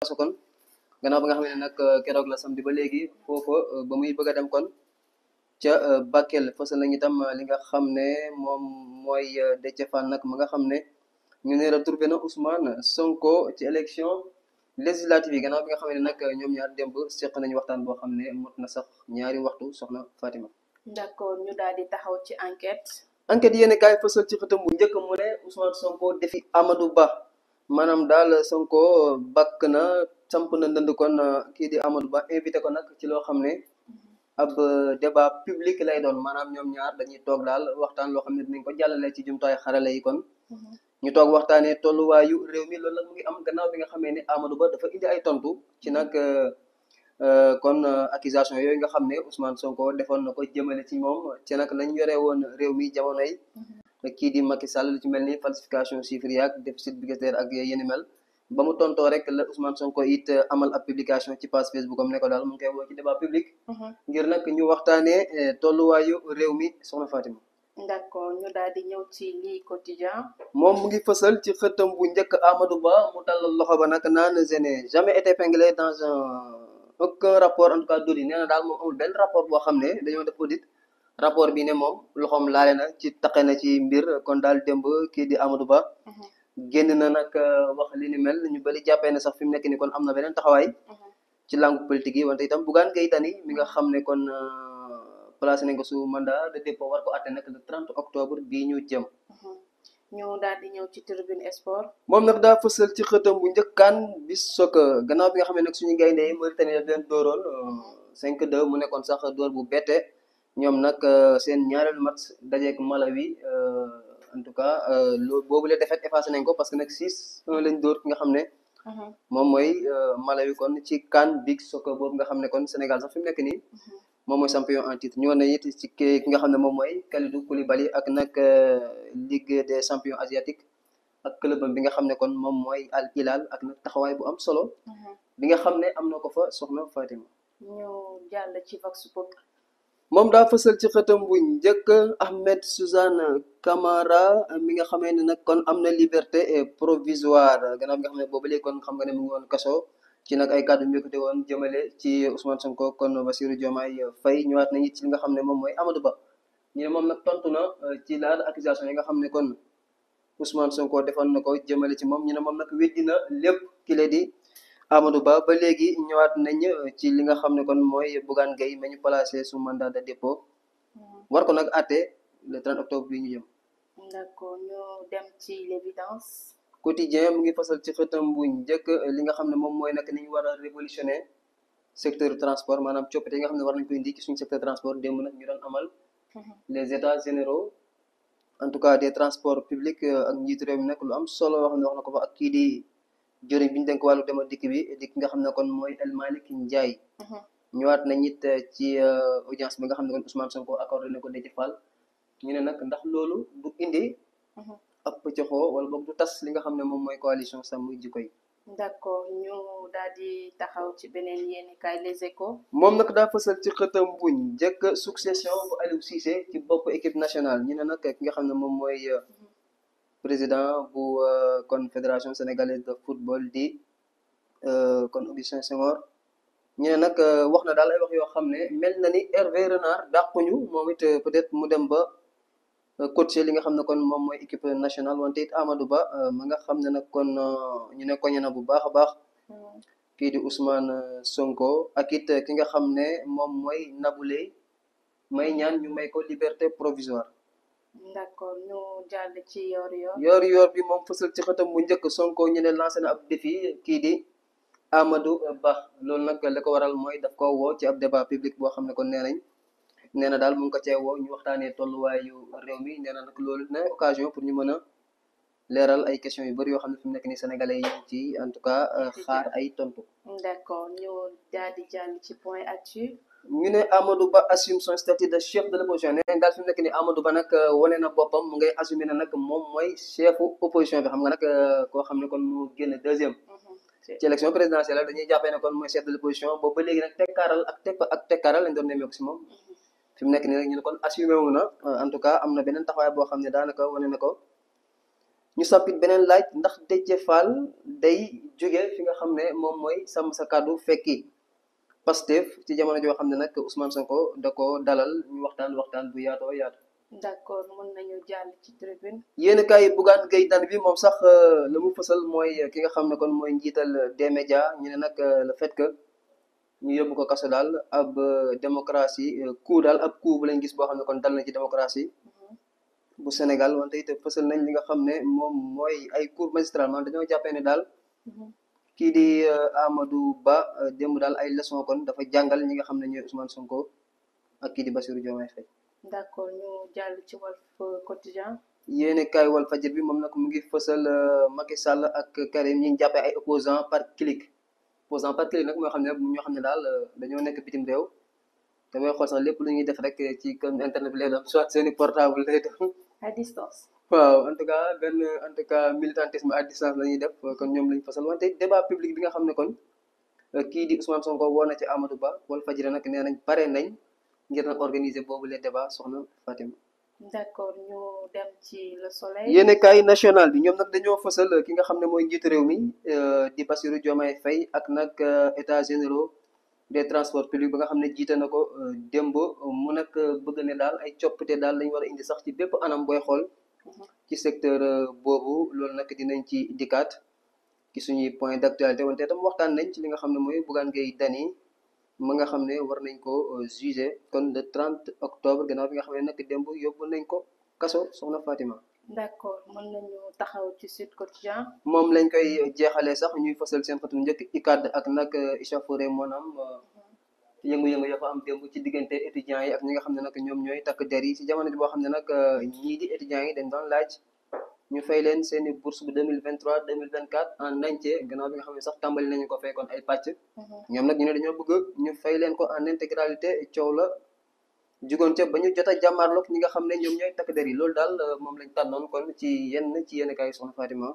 kaso kon gannaaw ba nga xam ne nag keroog la samedi ba léegi foofa ba muy bëgg a dem kon ca Bakel fësal nañ itam li nga xam ne moom mooy Déthié Fall nag ma nga xam ne ñu ne retrouvé na Ousmane Sonko ci élection législative yi gannaaw bi nga xam ne nag ñoom ñaar démb seq nañu waxtaan boo xam ne mot na sax ñaari waxtu soxna Fatima. d'accord ñu daal di taxaw ci enquête. enquête yéen kaay fësal ci xëtam bu njëkk mu ne Ousmane Sonko defi Amadou Ba maanaam daal Sonko bakk na samp na ndënd kon kii di Amadou Ba invité ko nag ci loo xam ne ab débat public lay doon maanaam ñoom ñaar dañuy toog daal waxtaan loo xam ne dinañ ko jàllale ci jumtuwaay xarale yi kon ñu toog waxtaanee tolluwaayu réew mi loolu nag mu ngi am gannaaw bi nga xamee ne Amadou Ba dafa indi ay tontu ci nag kon accusation yooyu nga xam ne Ousmane Sonko defoon na ko jëmale ci moom ci nag nañ yore woon réew mi jamonoy kii di Macky Sall lu ci mel ni falsification chiffre yaak déficit budgétaire ak yéni mel ba mu tontoo rek la Ousmane Sonko it amal ab publication ci page Facebook am ne ko daal mu ngi koy woo ci débat public ngir nag ñu waxtaanee tolluwaayu réew mi soxna Fatima. d'accord ñu daal di ñëw ci lii quotidien. moom mu ngi fësal ci xëtam bu njëkk Amadou Ba mu tàllal loxo ba nag naan je n'ai jamais été épinglé dans aucun rapport en tout cas d'audit nee na daal moom amul benn rapport boo xam ne dañoo def audit rapport bi ne moom loxoom laale na ci taqe na ci mbir kon daal démb kii di Amadou Ba génn na nag wax li ni mel ñu bari jàppee ne sax fi mu nekk ni kon am na beneen taxawaay ci langue politique yi wante itam Bougane Gueye Dany mi nga xam ne kon placé nañ ko su mandat de dépôt war ko àtte nag le 30 octobre bii ñu jëm. ñu daal di ñëw ci tribune sport. moom nag daa fësal ci xëtam bu njëkkaan bis soccer gannaaw bi nga xam ne nag suñu gaynde yi Mauritanie daf leen dooroon 5-2 mu nekkoon sax door bu bette ñoom nag seen ñaareelu match dajeek Malawi en tout cas boobu la défaite effacé nañ ko parce que nag 6-1 lañ dóor ki nga xam ne. moom mooy Malawi kon ci CAN Big Soccer boobu nga xam ne kon Sénégal sax fi mu nekk nii. moom mooy champion en titre ñëwoon na it ci ki nga xam ne moom mooy Kalidou Koulibaly ak nag Ligue des champions asiatiques ak club bi nga xam ne kon moom mooy Al Hilal ak nag taxawaay bu am solo. bi nga xam ne am na ko fa soxna Fatima. ñu jàll ci Vox Pop. moom daa fësal ci xëtam bu njëkk Ahmed Suzanne Camara mi nga xamee ne nag kon am na liberté provisoire gannaaw bi nga xam ne boobu léegi kon xam nga ne mu ngi woon kaso. ci nag ay kàddu yu yëkkati woon jëmale ci Ousmane Sonko kon Bassirou Diomaye Faye ñëwaat nañu ci li nga xam ne moom mooy Amadou Ba ñu ne moom nag tontu na ci laal accusation yi nga xam ne kon Ousmane Sonko defoon na ko jëmale ci moom ñu ne moom nag weddi na lépp ki la di Amadou Ba ba léegi ñëwaat nañ ci li nga xam ne kon mooy Bougane Gueye ma ñu placé sous mandat de dépôt war ko nag àtte le 30 octobre bi ñu jëm. d'accord ñu dem ci l'évidence. quotidien mu ngi fasal ci xëtam bu njëkk li nga xam ne moom mooy nag ni ñu war a révolutionner secteur transport maanaam coppite yi nga xam ne war nañu ko indi ci suñu secteur transport démb nag ñu doon amal les états généraux en tout cas des transports publics ak njiitu réew mi nag lu am solo yoo xam ne wax na ko fa ak kii di jëriñ bi ñu dénk wàllu dem ak dikk bi di ki nga xam ne kon mooy El Malick Ndiaye ñëwaat nañ it ci audience bi nga xam ne kon Ousmane Sonko accordé na ko Déthié Fall ñu ne nag ndax loolu du indi ak pëccëxoo wala boog du tas li nga xam ne moom mooy coalition Sàmm Jikko Yi. d'accord ñu daal di taxaw ci beneen yéenekaay Les Échos. moom nag daa fësal ci xëtam bu njëkk succession bu Aliou Cissé ci bopp équipe nationale ñu ne nag ki nga xam ne moom mooy président bu kon fédération sénégalaise de football di kon Augustin Senghor ñu ne nag wax na daal ay wax yoo xam ne mel na ni Hervé Renard dàquñu moom it peut-être mu dem ba. coach li nga xam ne kon moom mooy équipe nationale wante it Amadou Ba ma nga xam ne nag kon ñu ne koñe na bu baax a baax kii di Ousmane Sonko ak it ki nga xam ne moom mooy Nabou Leye may ñaan ñu may ko liberté provisoire. d'accord ñu jàll ci yor-yor. yor-yor bi moom fësal ci xëtam bu njëkk Sonko ñu ne lancé na ab défi kii di Amadou Ba loolu nag la ko waral mooy daf ko woo ci ab débat public boo xam ne kon nee nañ. nee na daal mu ngi ko cee woo ñu waxtaanee tolluwaayu réew mi nee na nag loolu dina occasion pour ñu mën a leeral ay questions yu bëri yoo xam ne fi mu nekk nii sénégalais yi ci en tout cas xaar ay tontu. d'accord ñu daal di jàll ci point actu. ñu ne Amadou Ba assume son statut de chef de l'opposition nee nañ daal fi mu nekk nii Amadou Ba nag wane na boppam mu ngay assumer ne nag moom mooy chefu opposition bi xam nga nag koo xam ne kon mu génn deuxième. ci élection présidentielle dañuy jàppee ne kon mooy chef de l'opposition boobu ba léegi nag tekkaaral ak tekkaaral lañ doon nemmeeku si moom. fi mu nekk nii rek ñu ne kon assumé wu na en tout cas am na beneen taxawaay boo xam ne daanaka wane na ko ñu sampit beneen laaj ndax Déthié Fall day jóge fi nga xam ne moom mooy sàmm sa kàddu fekki Pastef ci jamono joo xam ne nag Ousmane Sonko da ko dalal ñu waxtaan bu yaatoo yaatu. d'accord mën nañu jàll ci tribune. yéen kaay Bougane Gueye Dany bi moom sax la mu fësal mooy ki nga xam ne kon mooy njiital des médias ñu ne nag le fait que ñu yóbbu ko kaso daal ab démocratie coup daal ab coup bu lañ gis boo xam ne kon dal na ci démocratie bu Sénégal wante it fësal nañ li nga xam ne moom mooy ay cours magistral man dañoo jàppee ne daal kii di Amadou Ba démb daal ay leçon kon dafa jàngal ñi nga xam ne ñooy Ousmane Sonko ak kii di Bassirou Diomaye Faye. d'accord ñu jàll ci Walf Quotidien. yéene kaay Walf Fadjri bi moom nag mu ngi fësal Macky Sall ak Karim ñi ngi jàppee ay opposant par clic nag moo xam ne ñoo xam ne daal dañoo nekk bitim réew te booy xool sax lépp lu ñuy def rek ci comme internet bi lay doon soit seeni portable lay doon. à distance. waaw en tout cas militantisme à distance la ñuy def kon ñoom lañu fasal wante débat public bi nga xam ne kon kii di Ousmane Sonko woo na ci Amadou Ba Walf Fadjri nag nee nañ pare nañ ngir na organiser boobu les débats soxna Fatima. d'accord ñu dem ci Le Soleil. yéene kaay national bi ñoom nag dañoo fësal ki nga xam ne mooy njiitu réew mi di Bassirou Diomaye Faye ak nag états généraux des transports publics ba nga xam ne jiite na ko démb mu nag bëgg ne daal ay coppite daal lañu war a indi sax ci bépp anam booy xool ci secteur boobu loolu nag dinañ ci dikkaat ci suñuy point d'actualité wante tam waxtaan nañ ci li nga xam ne mooy Bougane Gueye Dany ma nga xam ne war nañ ko jugé kon le 30 octobre gannaaw bi nga xam ne nag démb yóbbu nañ ko kaso soxna Fatima. d'accord mën nañu taxaw ci Sud Quotidien. moom lañ koy jeexalee sax ñuy fësal seen xëtu njëkk ICAD ak nag échauffourée maanaam yëngu-yëngu ya fa am démb ci diggante étudiants yi ak ñi nga xam ne nag ñoom ñooy takk der yi ci jamono ji boo xam ne nag ñii di étudiants yi dañ doon laaj ñu fay leen seeni bourse bu 2023 2024 en entier gannaaw bi nga xam ne sax tàmbali nañu ko fay kon ay pàcc. ñoom nag ñu ne dañoo bëgg ñu fay leen ko en intégralité coow la jugoon ca ba ñu jot a jàmmaarloog ñi nga xam ne ñoom ñooy takk der yi loolu daal moom lañ tànnoon kon ci yenn kaay soxna Fatima